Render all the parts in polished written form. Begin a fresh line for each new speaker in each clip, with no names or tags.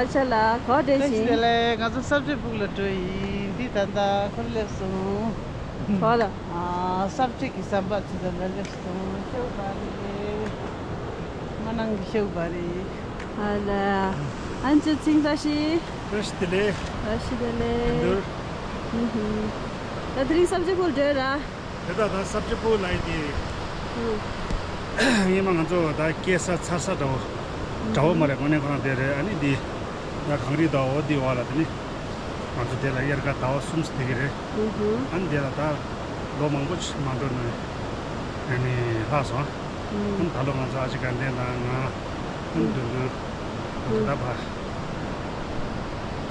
अच्छा ला खटे छि
त्यसले गाजु सब्जी पुग्लो टोइ दि तन्दा खोलेसु
फला
सब्जी किसम बच्ची जंदा लेसु शेवबारी मनंग शेवबारी
हाला 안주 칭다시
Röstele.
रशिदले
Dur.
तदरी सब्जी बोल डेरा
Eda da sabji po lai di. Yema nganzo da kesa chasa do. Daw mare kone kona dere ani di. Da khangri da o di wala ni. Nganzo de la yer ga da sums tigire. An de la da lo mangbuch mando ne. Ani ha so. An talo nganzo aji kan de na nga. An du da ba.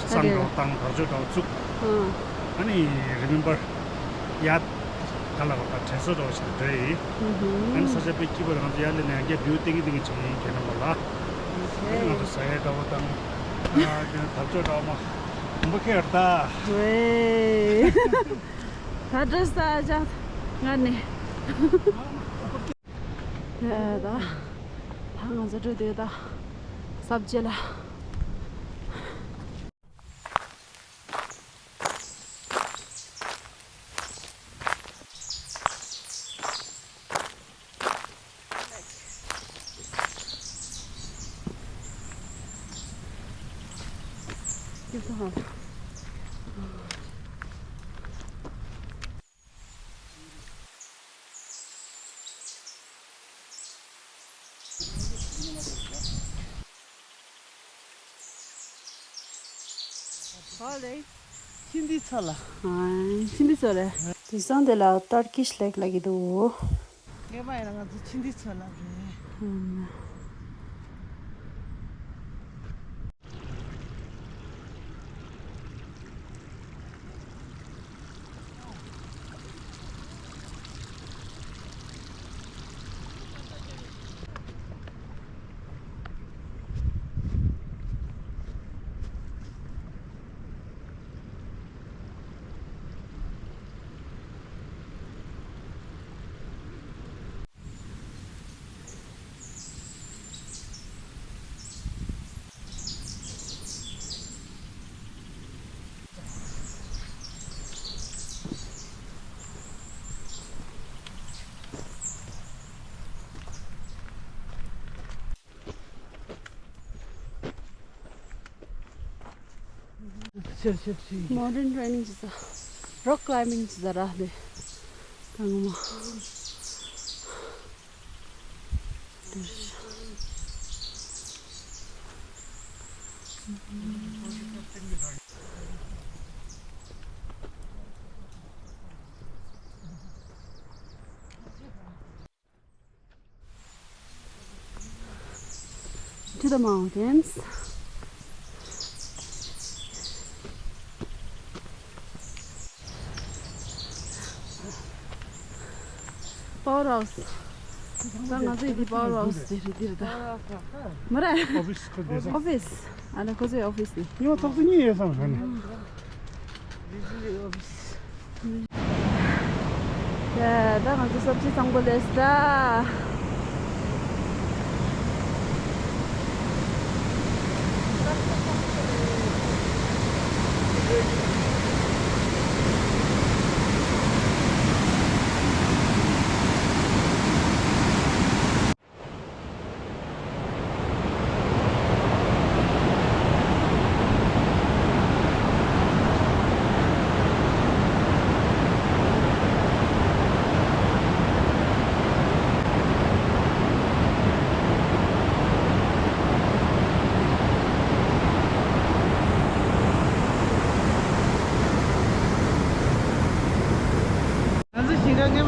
Sang do tang do do chuk. Ani remember yat kala ka theso do chhe an saje pe ki bol ngamja le na ge beauty gi ding chhe ke na bola na to sae da tang a ge thacho da ma mbo ke arta
왜 다졌다 자 가네 야다 방아서 저대다 삽질라 Holiday.
hindi chala
Hindi sore. Disant de la Turkish lake lagi do.
ge mai na gazu hindi chala
Modern training jisa. Rock climbing jisa ra de. Tangma. To the mountains. Powerhouse. Tanga चाहिँ यदि powerhouseतिर त मरा
Office ko de.
office ana खोजे office नि
Yo ta ni ye sam san.
या दा गाजु सब्जी सँगो लेस्ता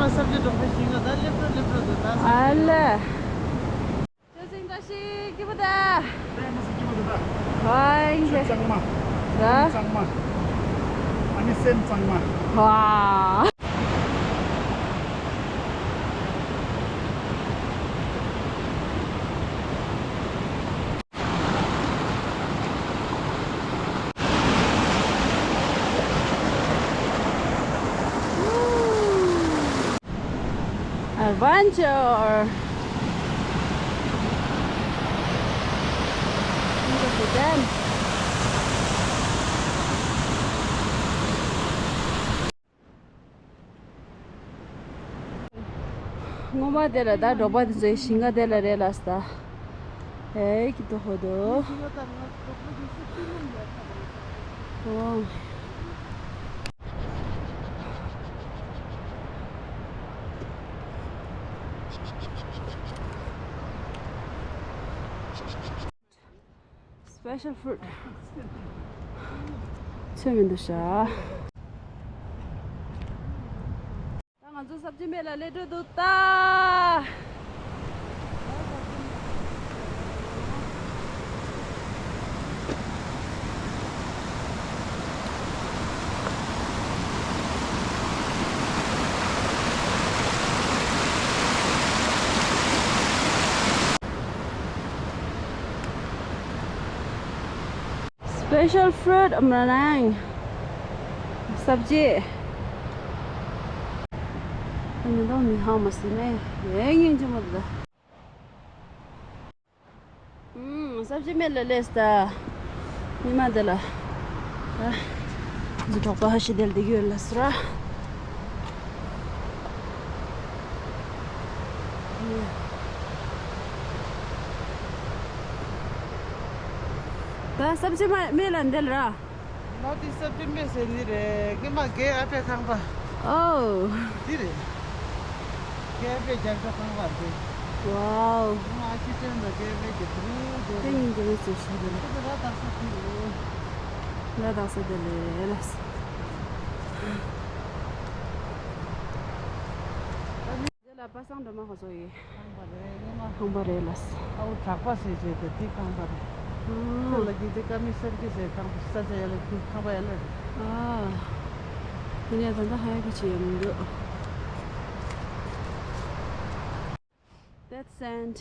सब्जी ढोक्ने सिंह दा लेप्रो द ता
알레 저생 다시 기보다 하이 이제
Changma.
자
Changma. Ani sen changma.
와 adventure. Beautiful dance. Mama dela da robot zai shinga dela relasta. Hey, kito hodo. Oh. Special fruit. Chemin dusha. Tangan tu sabji mela le do ta. Special fruit Manang. Sabji. Ini dah ni hamas ni. Yang cuma dah. Sabji mela lesta. Ni madala. Jika apa hasil del diyor lasra. 다 sabji melan del ra.
Not is a pimes in the Gima gay up a camper.
Oh.
Did it? Gave a jack of one.
Wow.
I kitchen the gave a through.
Thank you so much. لا دعسة دليلس. لا pasang dama khosoi. Hambarelas.
Au tapas is it the tea camper. Lagi the commission is a campus camper.
Ah. Ini ada dah hai kecil tu. That's sand.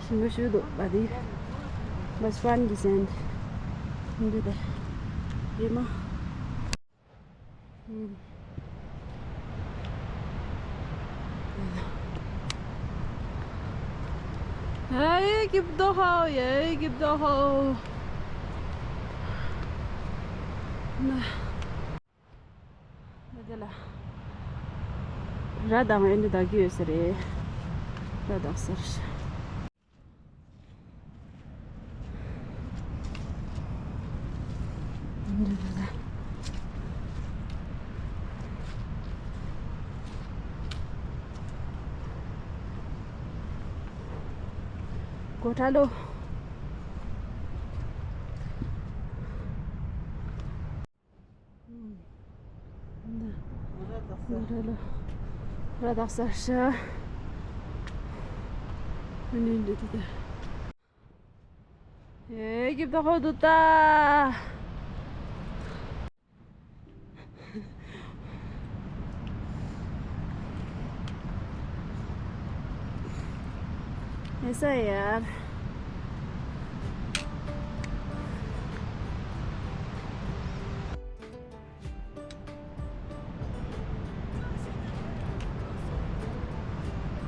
Semua sudah badi. Bas fan di sand. Ini dah. Lima. Hey, gib doch hau, hey, gib doch hau. Nah. Adalah. Rada ini dah göseri. Rada sers. Kotalo. Kotalo. Rada sers. Ini dia tu. Hey, kita kau duta. ऐसा है यार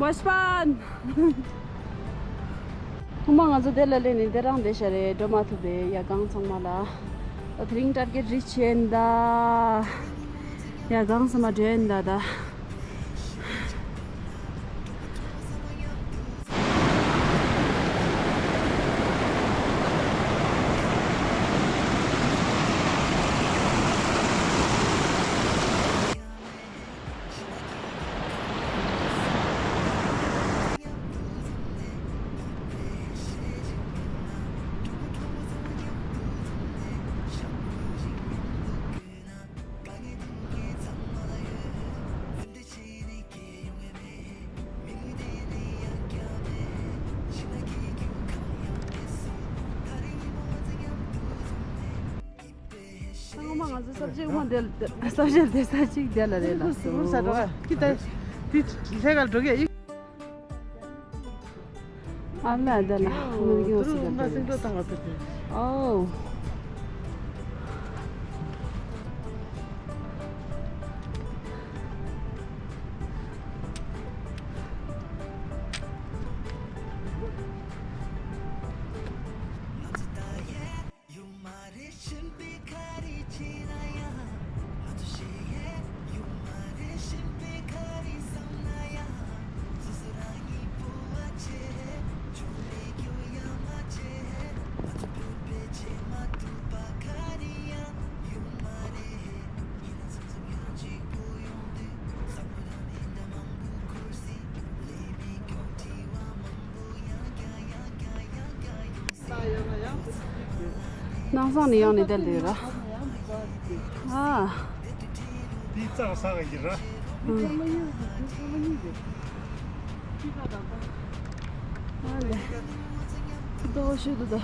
Bospan Kumang aja delale ni derang desare tomato be ya gang sangmala atring target richenda ya gang sama jenda da Social desajik dela rela
Kita legal doge.
Allah dela murgi oh 나상이 양이 될래라. 아.
이 짜가 사가 이라.
알레. 또 쉬도다.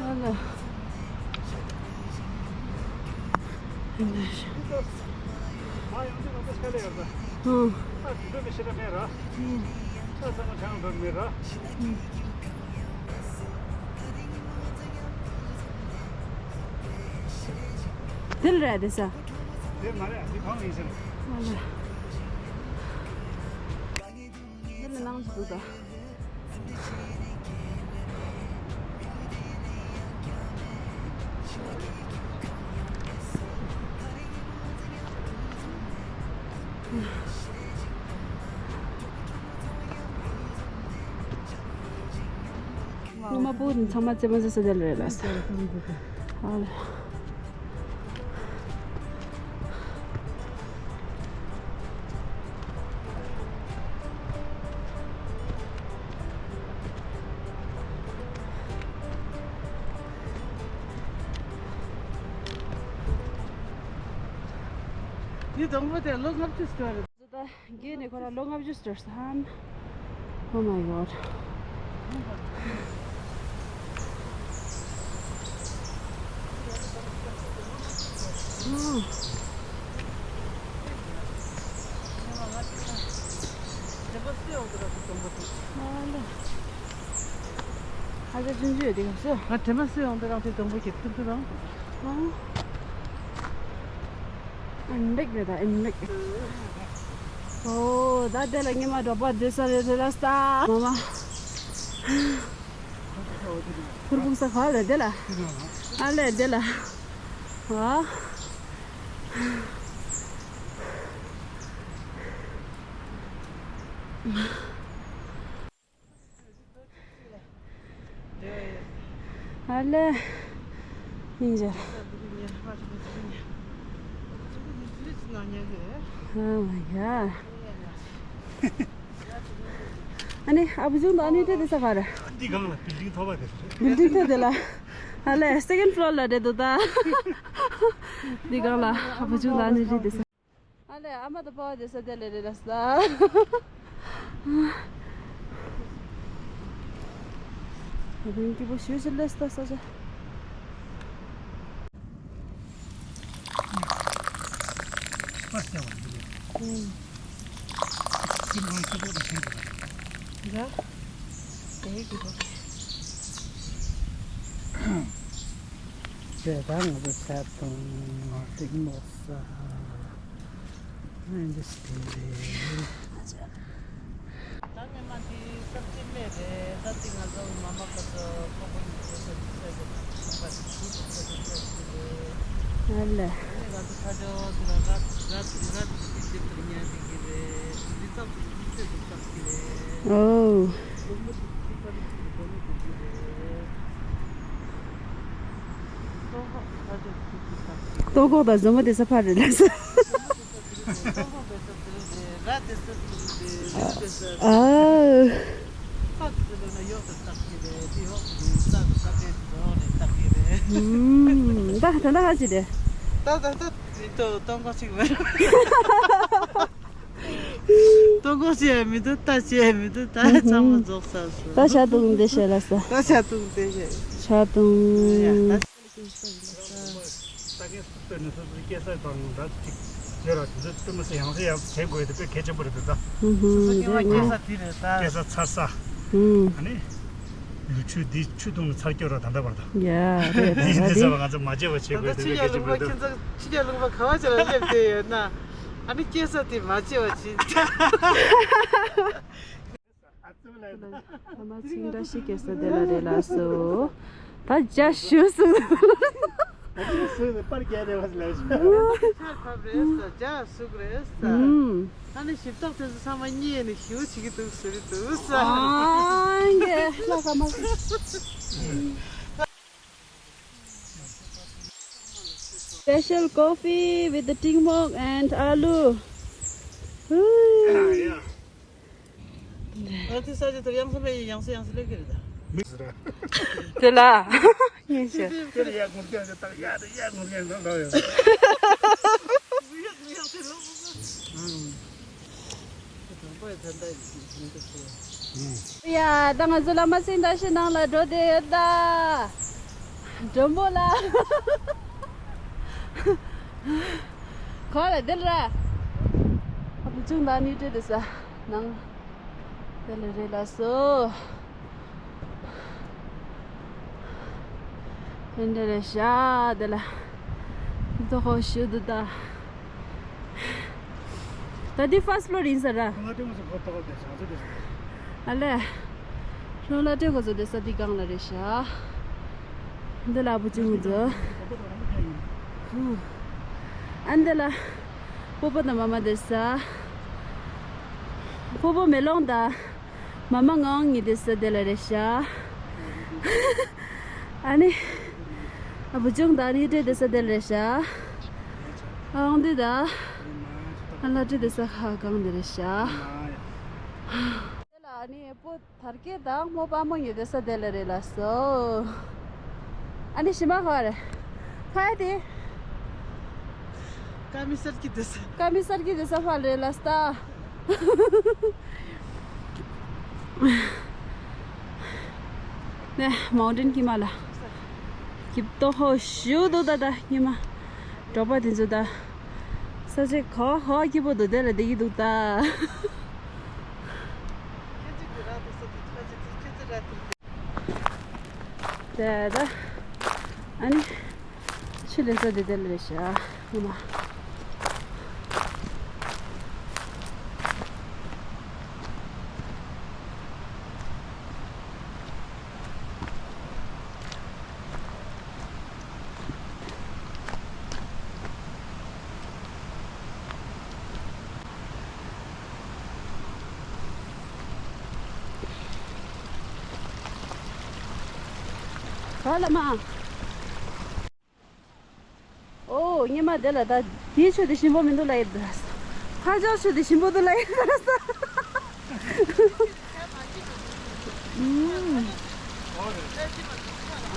알레.
아, 여기 어디 가래 여자.
응.
아, 그게 싫어해라. 저서는 장 돌메라.
들려야 돼서.
내 말에 이 방에 있어.
알레. 들려 나오지도다. 엄마 보는 정말 재밌어서 들려봤어. 알레.
You don't want to look up to story.
Again, I got a long of just hand. Oh my god. 아주 준비 어디 갔어?
아, 대마스에 온데랑 동부 깊은데랑.
Anh biết rồi, anh biết. Oh, đã đây là nhưng mà đó bắt được sao rồi là sao? Mama. Kurung sa khá rồi đấy là. Anh lấy đấy là. Wow. Anh lấy. Ninja. Oh my god. 아니 아버지도 아니래 돼서 가라.
어디 가면 빌딩 더 봐야 돼.
빌딩 되라. 알레 세컨드 플로어라 돼도다. 네가라 아버지도 아니래 돼서. 알레 아마도 봐야 돼서 될래랬어. 이게 뭐 쉬실랬어 사자.
맞죠? 지금 그거도 생겨.
야? 대기 봐.
대단하다 사통 띵모사. 맞아. 당연히 섭집매에 다팅하고 마마가서 보고 있어서
알레. Oh. Togo da zama desa parelasa. Ah. 다 하지 돼.
또 동거식 왜? 동거식 미도 다시 미도 다 잠을 줬어.
다 샤동 되셔라서.
다 샤동 되셔.
샤동.
딱에 때는 그렇게 방다. 내가 듣면서 양세야 개고에도 꽤 개져버렸다. 그래서 찼어. 아니 유추 추동 살겨라 단다버다.
야,
이제서 가서 맞아봐 제고에도 꽤 개져버렸다.
진짜 치료는 막 가와져라 이제 나 아니 깨서티 맞아봐 진짜.
아마 친다 시켰어 데라데라서. 다 자슈스.
빨리 깨야 돼 맞을래.
잘 파브레스 자 수그레스. 아니 십덕에서 사만이에는 휴지기도 소리도 웃어.
아, 이게 나가마. Special coffee with the tingmok and aloo.
어디 사지 더 양선배 양수를 그러다.
Tela. Yes.
Tela yak murti anga ta yak murti anga lo.
Ya, dang zula masin da shinang la do de da. Jumbo la. Khole dil ra. Abu chung da ni de sa nang del re la so. Endere sha de la. Do ho shu da. Tadi first floor in sara. Ale. Lola te ko zo de sa di gang la re sha. De la bu chung zo. Andela popo na mama desa. Popo melonda. Mama ngang desa de la re sha. Ani abu chung da ni de desa de la sha. Ande da. Allah te desa kha gang de sha. Dela ani po tharke da mo pa mo ye desa de la re la so. Ani shima khare. Khae de. Kamisar ki desa phal re la sta. Ne mountain ki mala. Kip to ho shu do da ki ma. Dropa din zo da. 사실 거 기보도 되려 되기도 다. 다. 아니 실에서 되들려셔. 엄마. Hola ma. Oh, nyama dela da dicho de shimbo mendo la idras. Haja shu de shimbo do la idras.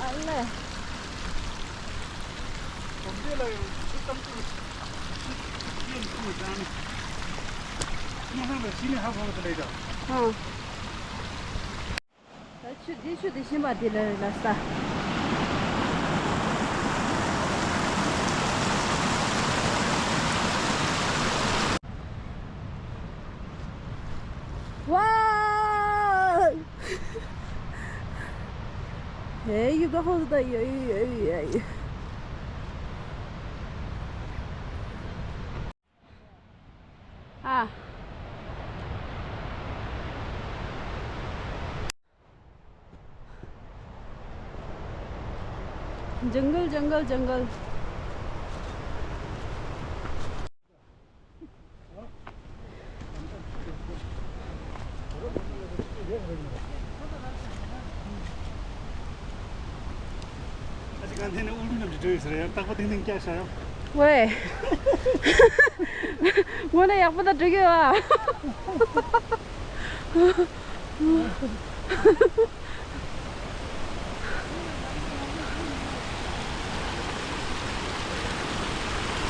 Alle. Dicho de shimbo de la sta. Wow! Hey, you go hold the hey. Ah. Jungle.
아직 안 되는 우리는 저 있어요. 딱 버티는 게 아셔요.
왜? 뭐네 약보다 되게 와.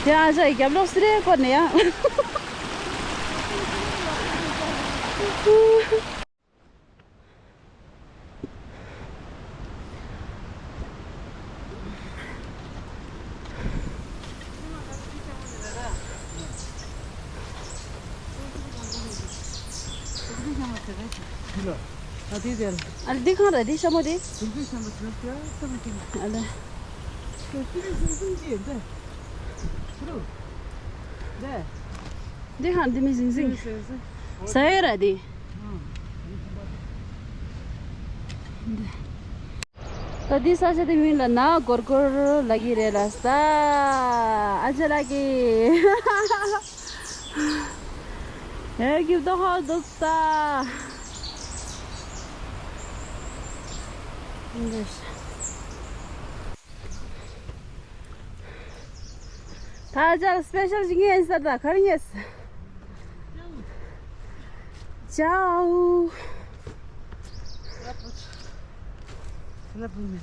Ya, saya gambar sering kau ni ya. Al dikhan ra di samo di. Ala. Dikhan di mi zing. Saya ra di. Tadi saja di mila na gor lagi re rasta. Aja lagi. give the whole dokta. English. 다자 스페셜 중에 있었다. 가링했어. 짜우.
त्यसलाई पुग्ने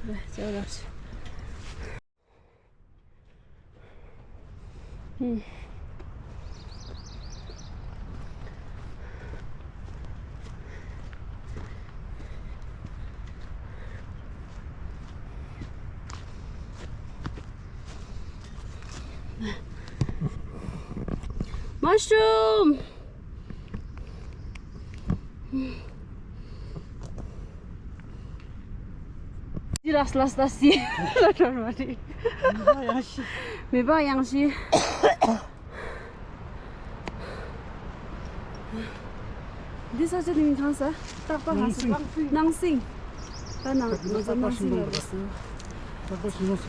ल जाऊ लाग्छ mushroom Jiras las tasi normally me ba yang shi This is the name kansa tak pa has nang sing ta nang so nang sing la su
그거 신었어.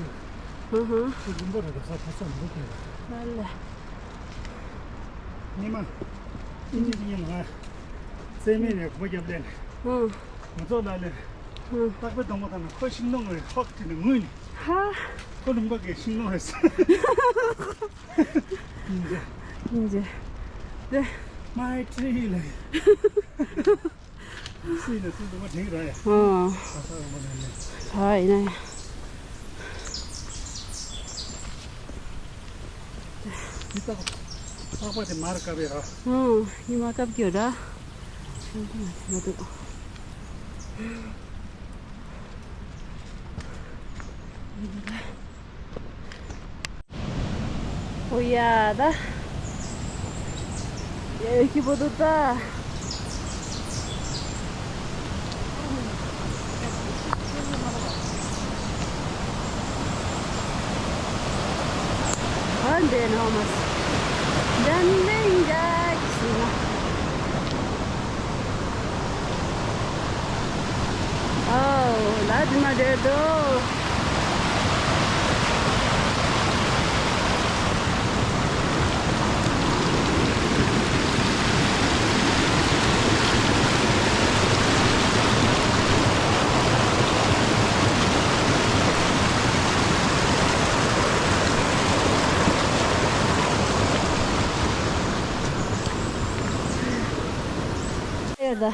지금 뭐라도 사서 먹게.
Vale.
니만 인지진이 뭐 세면에 고ገብ된. 무조다래. 딱 봐도 못하는 거 신동을 확 드는 문.
하.
그런 거게 신동했어.
이제. 네.
마이 트리래. 수인은 수도 뭐 되게 라야.
아이네.
이따가 아빠한테 말까봐요.
이 마깝 겨라. 나도. 오야다. 여기 보도다. Ande nomás. Dandenga kisina. Oh, ladma dedo. 다.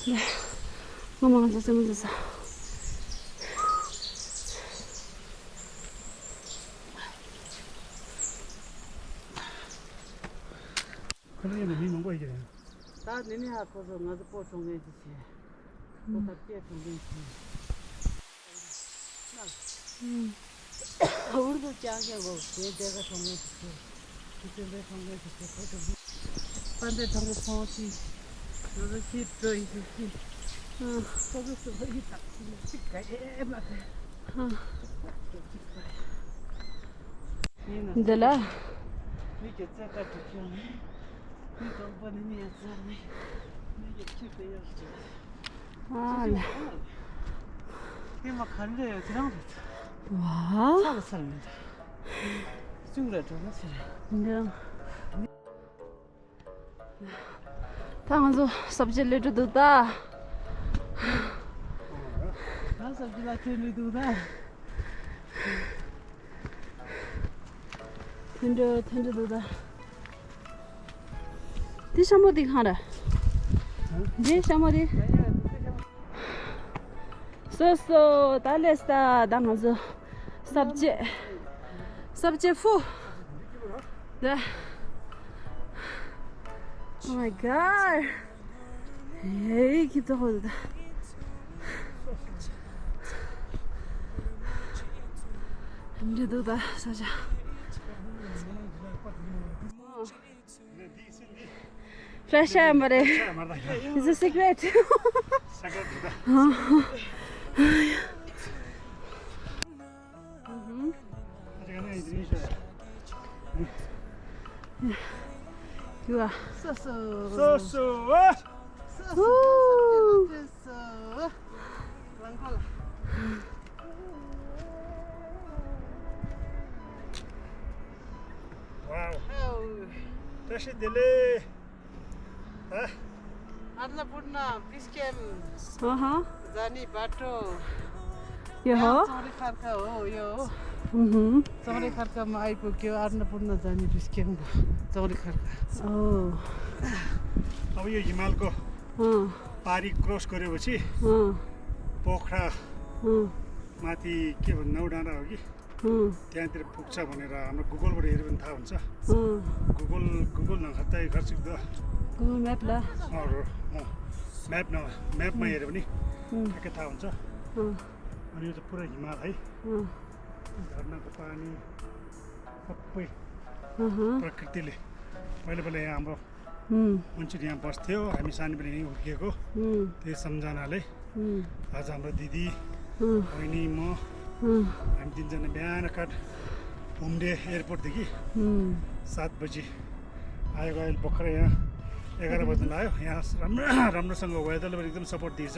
네. 너무 좋았어.
그러면 니는 뭐 이게?
다 니네 하고서 나도 보통해 주지. 보다 꽤 동생이. 우리도 짜게고 내가 동생 주지. 그때 내 동생 주지. 반대 동생 포치. 너도 집도 있지. 거기서 거기 딱 집가에 맞아.
이들아.
이게 짜가 좋네. 이거 번이야 짜네. 이게 집에요.
아,
이게 막 갈려요. 그냥
와.
사고 삽니다. 중국에 좀 하시네.
근데 당연히 सब्जी ले दूधा
हाँ सब्जी लाते ले दूधा
ठंडे दूधा ती समो दिखा रहा जी समो दी सो तालेस्ता 당연히 सब्जी फू 네 Oh my god! Hey, keep the hold. 이제 너다 사자. Fresh air, buddy. It's a secret. You are
소소
와우. 다시 딜레.
Annapurna बिस्केम जानी बाटो
यो हो
चौरी खर्का हो यो चौरी खर्कामा आइपुग्यो अन्नपूर्णा जानी बिस्केम चौरी खर्का
अब यो हिमालको पारी क्रस गरेपछि पोखरा माथि के भन्नु नौडाँडा हो कि त्यहाँतिर पुग्छ भनेर हाम्रो गुगलबाट हेऱ्यो भने थाहा हुन्छ गुगल नखत्तै खर्चिक्दो
गुगल म्याप ल
म्यापमा हेऱ्यो भने ठ्याक्कै थाहा हुन्छ अनि यो चाहिँ पुरै हिमाल है झरनाको पानी सबै प्रकृतिले पहिला यहाँ हाम्रो मान्छेहरू यहाँ बस्थ्यो हामी सानो पनि यहीँ हुर्किएको त्यही सम्झनाले आज हाम्रो दिदी बहिनी म हामी तिनजना बिहान घुम्डे एयरपोर्टदेखि 7 बजी आएको अहिले भर्खरै यहाँ 11 बज्न लाग्यो यहाँ राम्रोसँग वेदरले पनि एकदम सपोर्ट दिएछ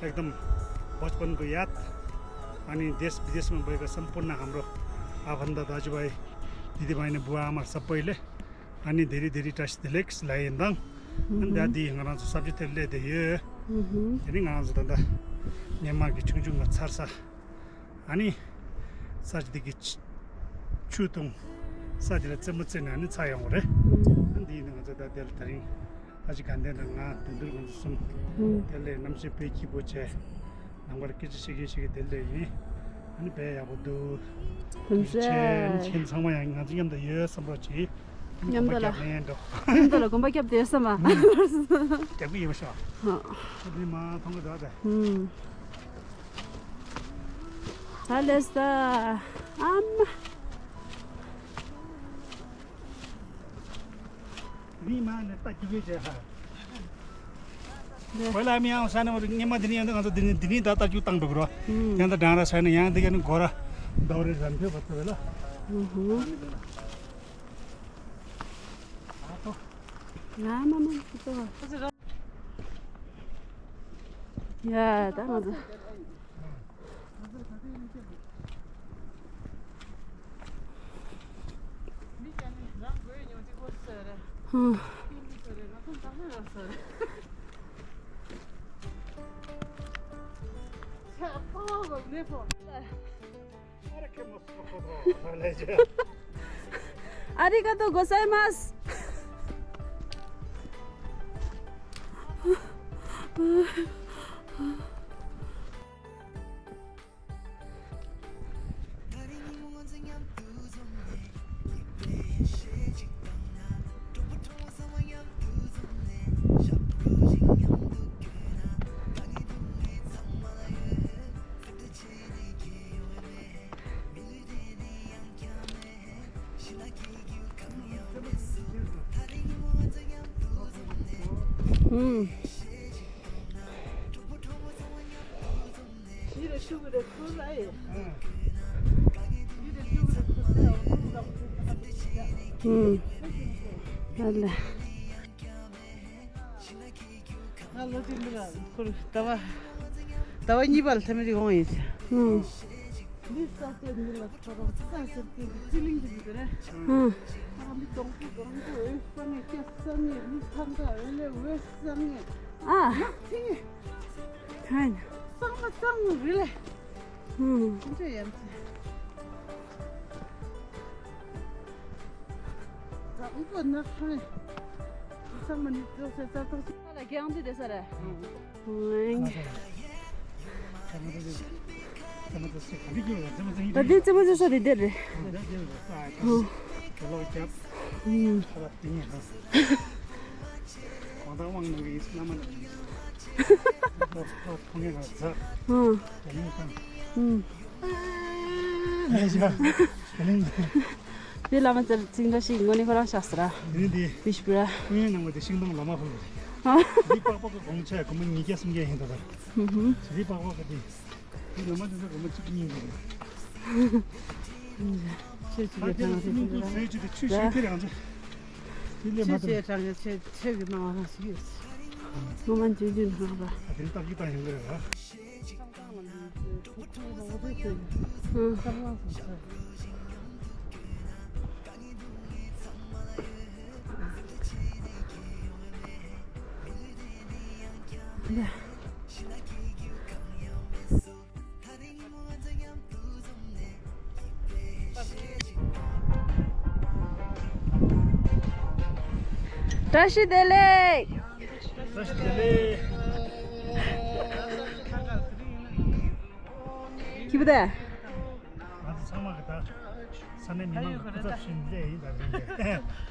एकदम बचपनको याद अनि देश विदेशमा भएको सम्पूर्ण हाम्रो आफन्त दाजुभाइ दिदीबहिनी बुवा आमा सबैले अनि धेरै टाइस लाइन्दाङ अनि दादी ngana subject le de ye ini ngana da nyama gi chung charsa ani sajdi gi chutung sajila tsemutsen ani chayang ore andi ngana da del tari aji kande nga tendur gun sum tele namse pe ki boche nambar ki shigi delle ni ani be ya bodu chen samaya nga jigam da ye samrochi
Nyamdala kumba kyap desa ma.
Tapi ya masya. Tapi mah tunggu dah ada.
Salesta
Ni mana tak juga je ha. पहिला हामी आउँ सानोमा निमा दिनी अन्त दिनी दाता जुताङ बग्रो त्यहाँ त डाँडा छैन यहाँदेखि घोडा दौडेर जान्थ्यो बच्चा बेला
Mama itu. Ya, tak ada. Arigatou gozaimasu. Ada.
Kalau timbulan, tawa nyibal thamri goi. Ni sate nyibal tawa sate feeling gitu deh. Kami tongku, pani kesani, ni tanda, ele wesani. Tinggi.
Kan.
Sama really. Itu yang. Ibu nak ni. Sama ni tu saya tahu.
Ada kian tu desa dah. Tadi cuma desa di deh.
Kalau cap, kalau tinggi lah. Kalau orang ni Islam mana? Kalau punya rasa, ini kan.
Dia lama tinggal sih, gini orang sastra.
Ini di.
Bispura.
Ini nama di singdong lama pun. Di papa ko gongcha, kamu nikah semua yang itu dah. Di papa ko di. Di nama tu kamu cikin ni.
Saya jangan tidur.
Saya juga cuci tidur aja.
Saya jangan saya nama nasi.
Mama jujur apa?
Akhirnya tak kita yang berapa.
Ya. Tashi dele. 기부대.
나도 상마가 산에 미만 그다 신데 이다.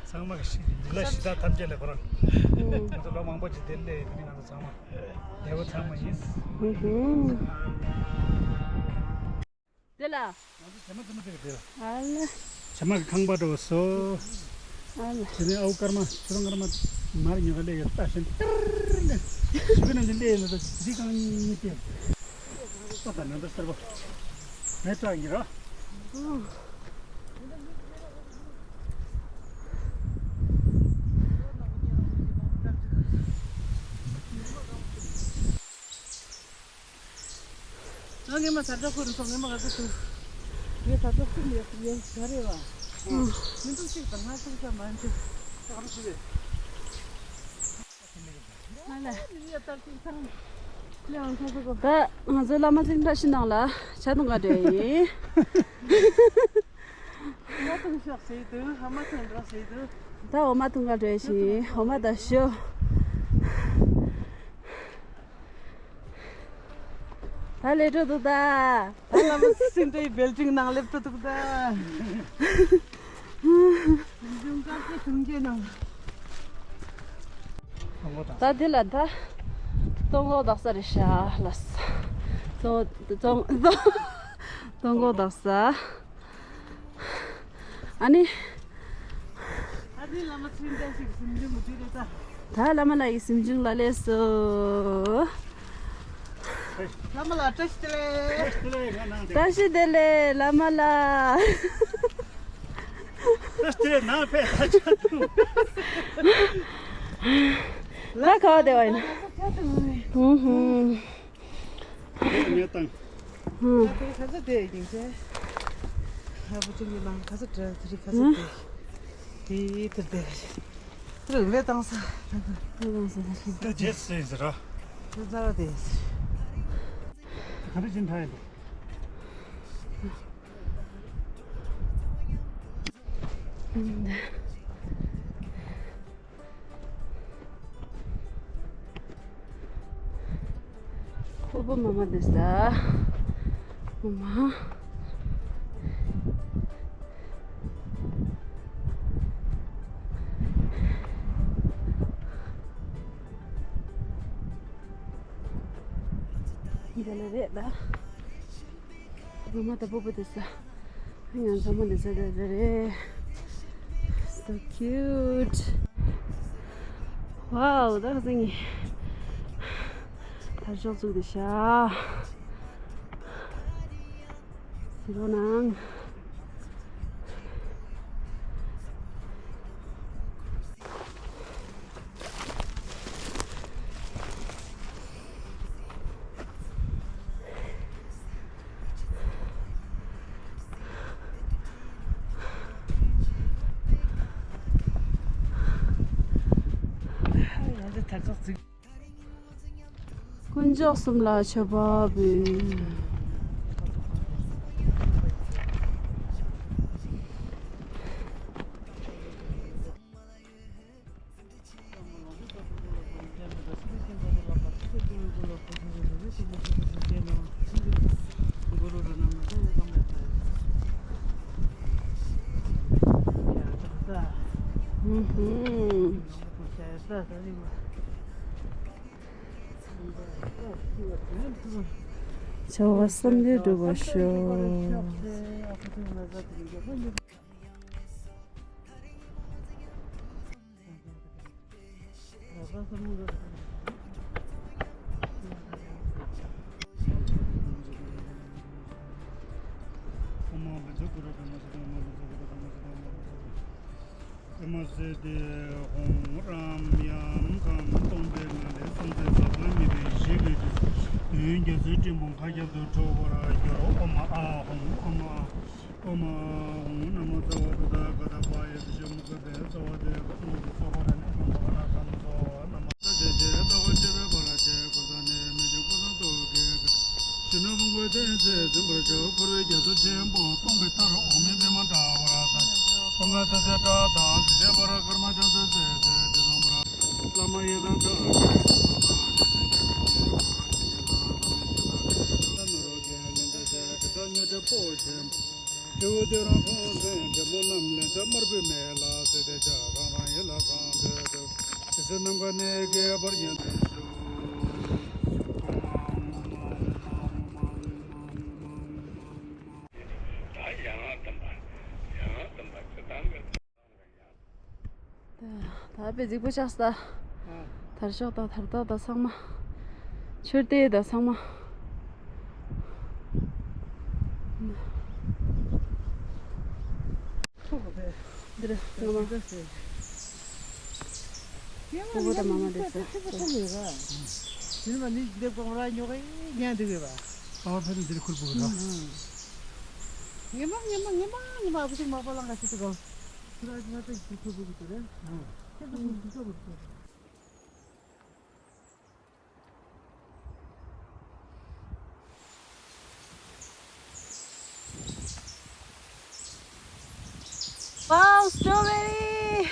상마가 시다 탐제래 그런. 그래서 너무 망보지 될래 그냥 나도 상마. 내가 상마 있어.
될라.
나도 좀 되게
알라.
정말 강바도서
알라.
전에 아우카르마 저런가르마 말이 여갈래 따신. 지금은 근데 너도 지강이 때. 또 단는데 살고. 메타이라.
너네만 살자고는 동네만 가서 왜 살자고는 왜 잘해와. 민동식 당할 수 많지.
알라.
이게 딱 이상. 그냥 가서
다 하자 라마 생다 신나라. 자동가 돼.
같은 시작세이드 한마튼 들어세이드.
다 엄마 통과 되시. 엄마 다 쇼. 달래줘도다.
달라면 신대 벨팅 나랩도다. 좀 같이 등재는.
다 될라다. 동고 닥사리샤 라스. 동고 닥사. 아니
아니 라마 신대식 신대 무지르다.
다 라마라 이심중 라레서.
라마라 테스트래.
다시 될래 라마라.
테스트에 나페
라 가야 돼 와이나.
메땅
가서 돼 이제. 아버지랑 가서 들이 가서 돼. 이들 그래 왜 당사.
제스이즈라
그자라 돼.
가르진 타야 돼.
호보 마마 됐어. 엄마. 이래라 됐다. 엄마 다 보고 됐어. 그냥 저만 됐어. So cute. 와우, 다가생이. 다시 없어도 샤. 시로낭. 군저슴라 셔바비. 저거 썸네일도 보쇼. 다 배지 보셨어. 다르셔다 다르다 상마. 절대다 상마. 들어. 너무 그거보다 마마 됐어.
이놈아 니 내가 뭐라 요가 그냥 되게 봐.
아, 배는 들이 굴 보고다.
예망 아버지 마발랑 같이 뜨거. 그래가지고 나도 이렇게 보고 그래. 계속 진짜 그렇게.
Wow, strawberry!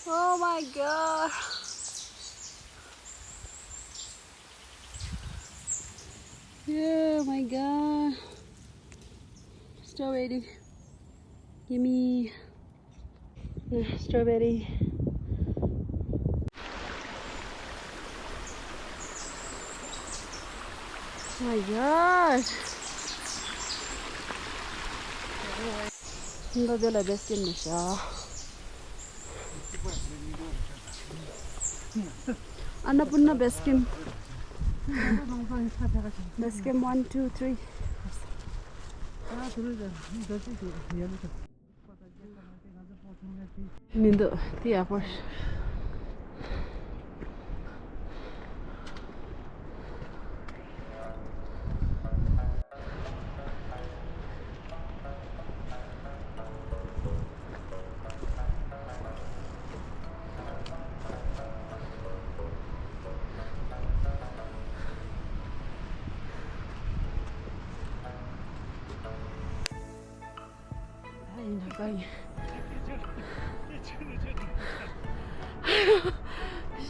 Oh my god! Oh my god! Strawberry. Gimme. Strawberry. Oh my god! 이거 별로 베스킨이셔. Annapurna Beskim. Beskim 1, 2, 3. Nindo, tia por.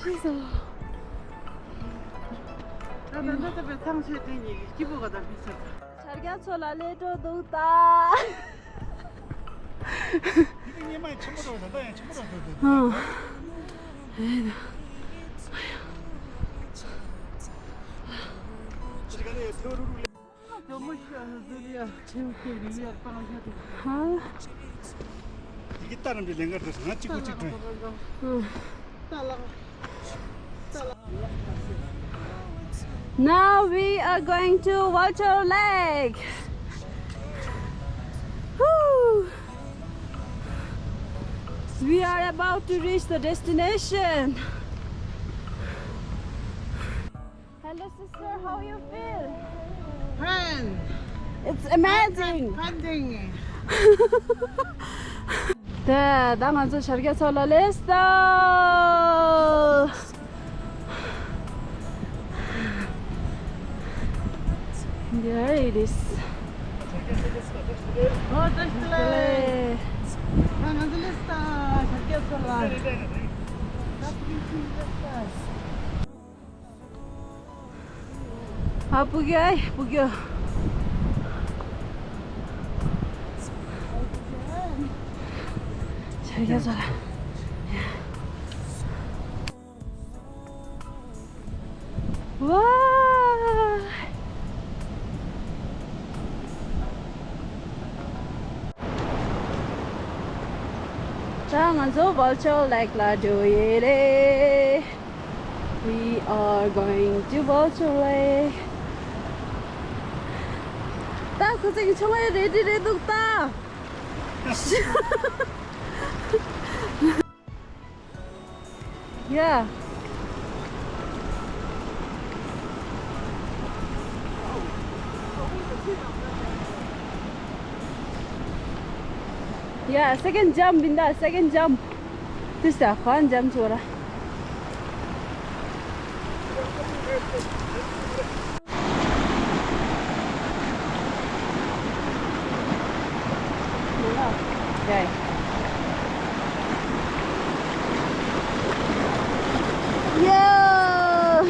씻어.
나는 왜 당시에 되니 기부가 다 비싸.
잘게 촐라레도 도다.
이거 얘만 처음으로 왔다. 처음으로 왔다.
어.
시간에 세월을
너무 시원하더리야. 재밌게 리얼 빵을 해도.
아.
이게 다른 데 내가 더 하나 찍고 찍고.
응.
따라가.
Now we are going to Vulture Lake. Woo! We are about to reach the destination. Hello sister, how you feel?
Friend.
It's amazing.
Pending.
네, 당한서 잘게 설날했어. There it is.
어, 됐을래. 나는 들렸다. 잘게 써라.
아, 부겨. 잘게 살아. 와. 장안서 Vulture Lake la joyere. We are going to Vulture Lake. 딱 그저기 청아에 레디레 둑다. Yeah. Yeah, second jump in that second jump. This is one jump chora. Okay. Yo!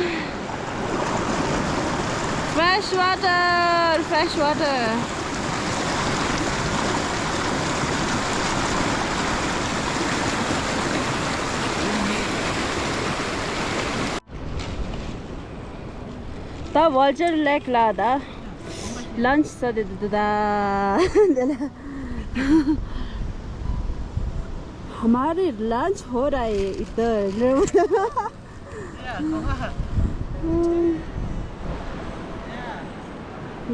Fresh water. Vulture Lake la da lunch sa de da हमारे lunch हो रहा है इधर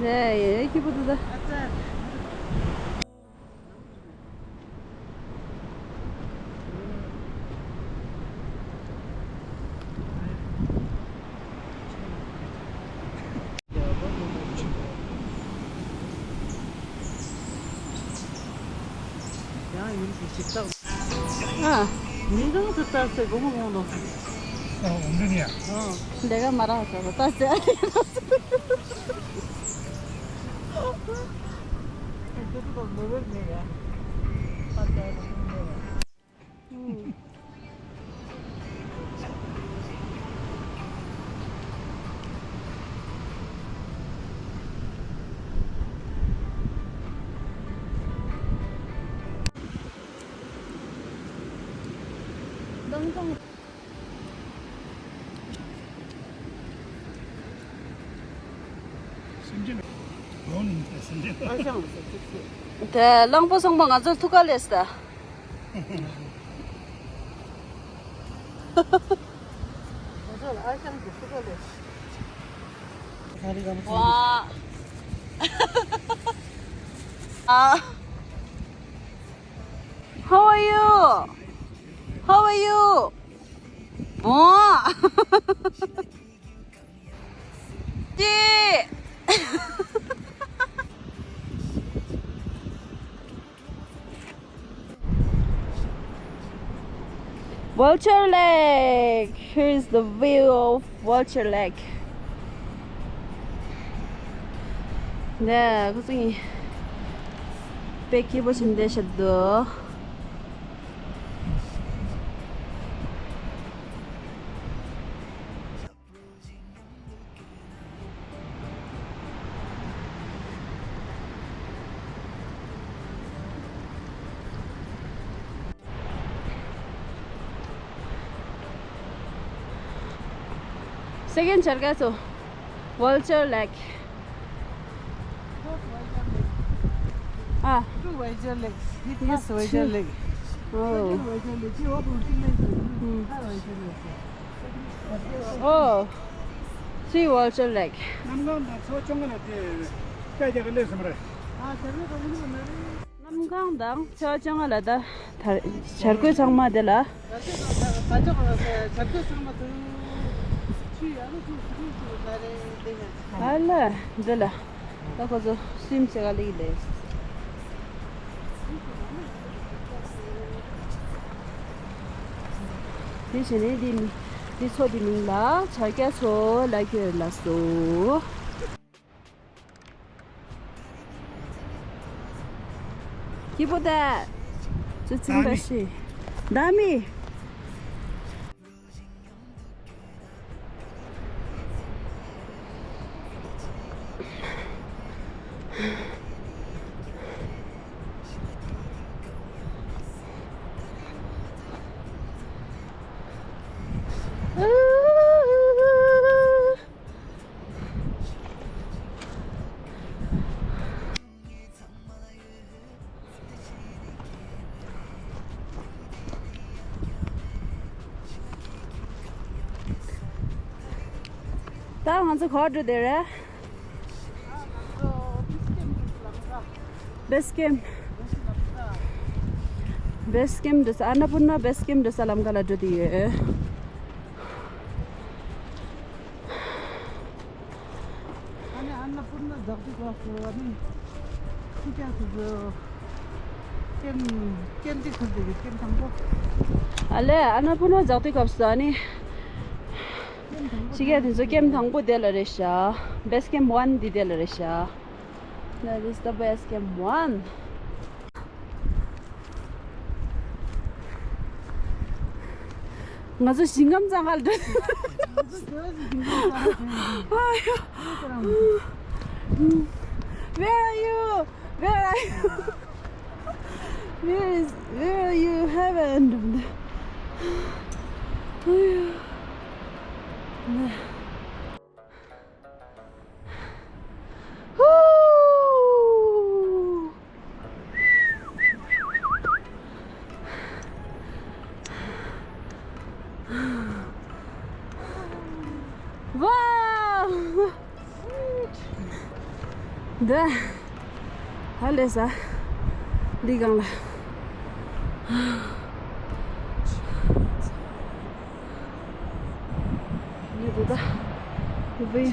ये क्या पता 아,
니가 좋다 했어. 너무 먹어.
엉덩이야.
내가 말하고 땄어.
그래도 먹을 내가.
심지어 돈 심지어.
대 랑보성 방아저 투갈레스다. 와. 아. How are you? How are you? 와. 찌. Vulture Lake. Here's the view of Vulture Lake. 네, 고생이 뺏기 보신 되셔도 Second chargaso Vulture Lake. Ah,
Two Vulture Lake. Yes, Vulture Lake.
oh,
Vulture Lake. You have to
oh, three Vulture Lake.
남강다 저쪽은 어디 까지가 내서 말해.
아, 저기 거기는 뭐래?
남강당 저정을하다 잘구 장마들라.
가져가서 잡고 쓰면 또 취하는 그 날에 내가.
알라, 들라. 나가서 스윙체가 리래. 대신에 니 소디민라 자기가 소 라이크라소. 기보다 저 증다시 남이 다음 한서 거드 되래. Best camp des Annapurna best camp des Alamgala jodi hai.
아니 안나푸르나 저기가 아니 진짜 그거 캠 디컨데 캠 당고
Ale Annapurna jati kapsani. Sige dinso camp thangbo dela resha. Best camp 1 di dela resha. That is the best camp 1. ngazo singam jangal de. Where are you? Where are you? Where are you? Heaven. 네. 할래사. 리강라. 이거다. 이거요.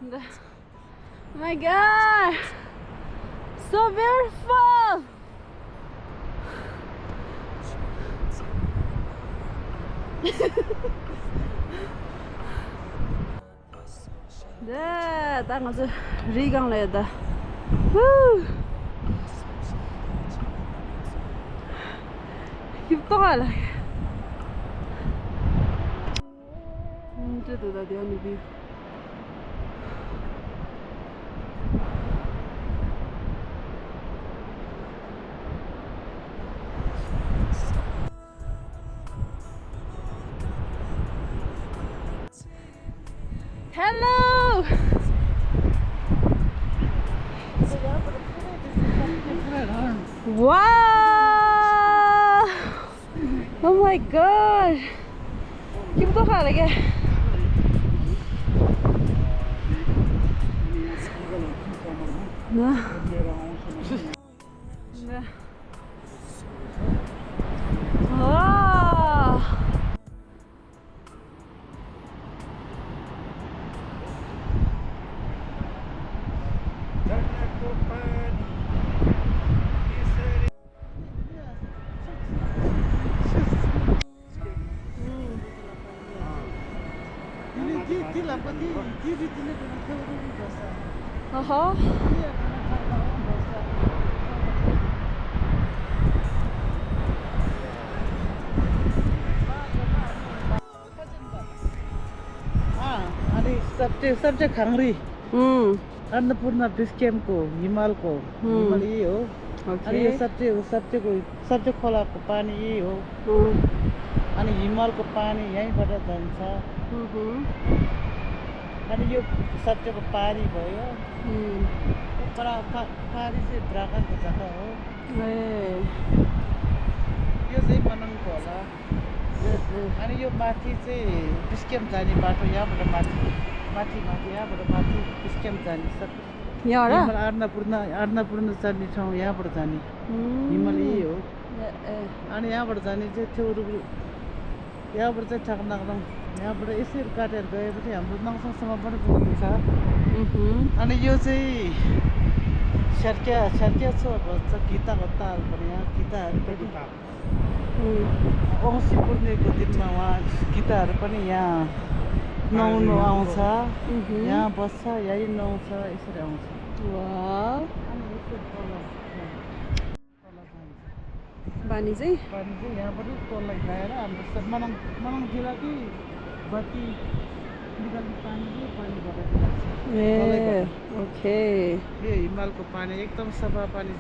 네. Oh my god. So beautiful. 네, 딱 아주 리강래다. 후. 기뻐가라. 저도 나 대한이 비. Hello. Wow. Oh my god. Kita kah lagi? Nah. Nah. Wow. Aha.
सबसे खांगरी Annapurna base camp को हिमाल को हिमाल यही हो अनि यो सबसे खोलाको पानी यही हो अनि हिमालको पानी यहीँबाट जान्छ अनि यो सबसेको पारी भयो पारी चाहिँ द्राकाको जग्गा हो यो चाहिँ मनाङको होला अनि यो माथि चाहिँ बिस्केम जाने बाटो यहाँबाट माथि यहाँबाट माथि बिस्केम जाने सब यहाँ अन्नपूर्ण जाने ठाउँ यहाँबाट जाने हिमाल यही हो अनि यहाँबाट जाने चाहिँ थ्योरु यहाँबाट चाहिँ ठकनाक्दम यहाँबाट यसरी काटेर गएपछि हाम्रो नङसङसम्म पनि पुग्नुहुन्छ अनि यो चाहिँ छर्क्या छ भन्छ गीताको ताल पनि यहाँ गीताहरू पनि औँसी पूर्णिमाको दिनमा उहाँ गीताहरू पनि यहाँ नुहाउनु आउँछ यहाँ बस्छ यहीँ नुहाउँछ यसरी आउँछ
पानी चाहिँ
यहाँबाट तल गएर हाम्रो मनाङ जिल्लाकै बत्ती निकाल्ने पानी
ओके
यो हिमालको पानी एकदम सफा पानी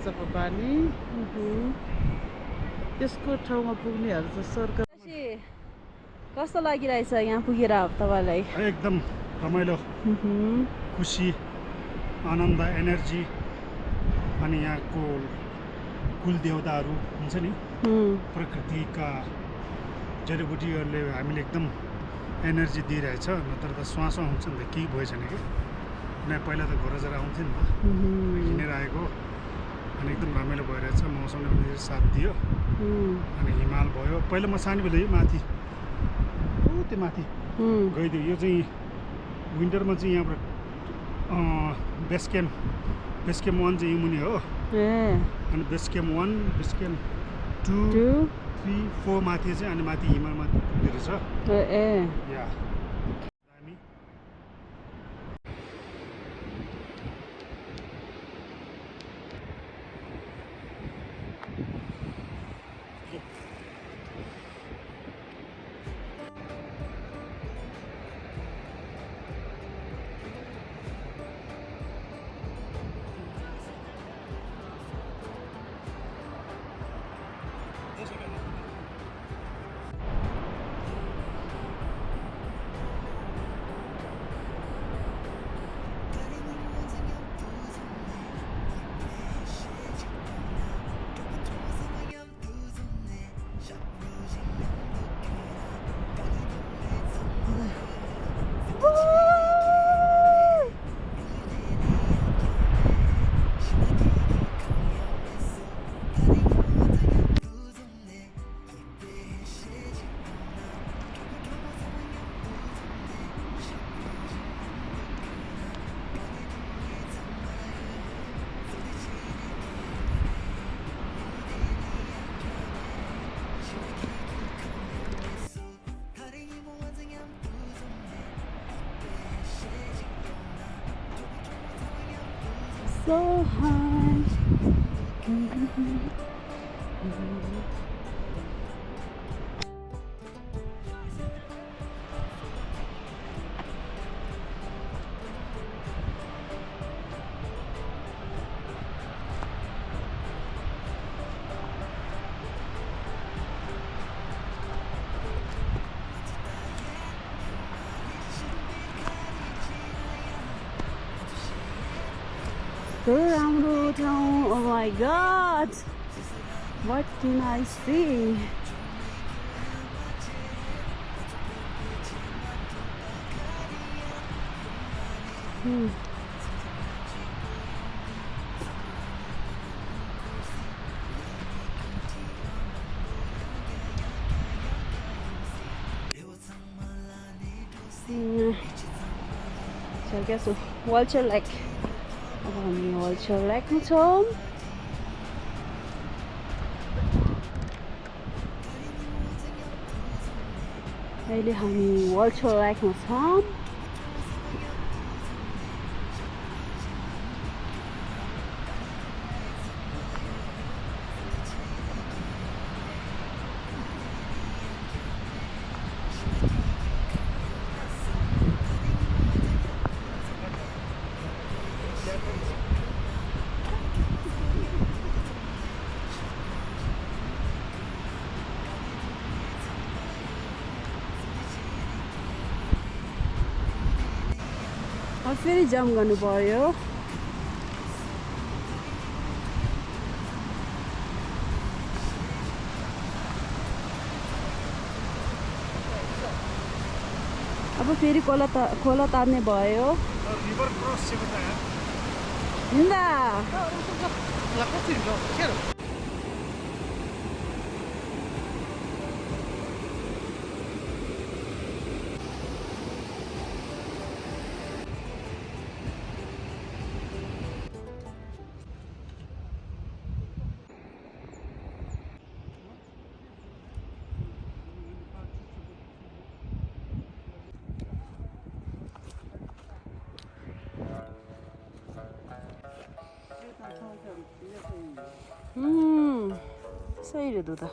त्यसको ठाउँमा पुग्नेहरू चाहिँ स्वर्ग
कस्तो लागिरहेछ यहाँ पुगेर तपाईँलाई
एकदम रमाइलो खुसी आनन्द एनर्जी अनि यहाँको कुल देवताहरू हुन्छ नि प्रकृतिका जडीबुटीहरूले हामीले एकदम एनर्जी दिइरहेछ नत्र त श्वास हुन्छ नि त केही भएछ नि कि पहिला त घर जरा आउँथ्यो नि त हिँडेर आएको अनि एकदम रमाइलो भइरहेछ मौसमले पनि साथ दियो अनि हिमाल भयो पहिला म सानो बेला माथि त्यो माथि गइदियो यो चाहिँ विन्टरमा चाहिँ यहाँबाट बेस क्याम्प 1 चाहिँ मुनि हो अनि बेस क्याम्प 1 बेस क्याम्प 2 3 4 माथि चाहिँ अनि माथि हिमालमा पुग्दो रहेछ या
so high. Oh my god, what can I see? So I guess Vulture Lake. अब हामी Vulture Lake मा छौं. अहिले हामी Vulture Lake मा छौं. अब फेरि जम्प गर्नु पर्यो. अब फेरि खोला तार्ने भयो.
रिभर क्रस चाहिँ कता हो?
हिँड्दा
ला कति हो? के हो?
सही रे दुदा.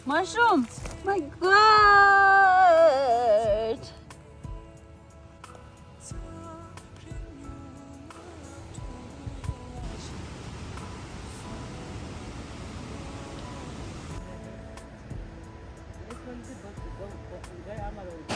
Mushroom! My god!
This one is the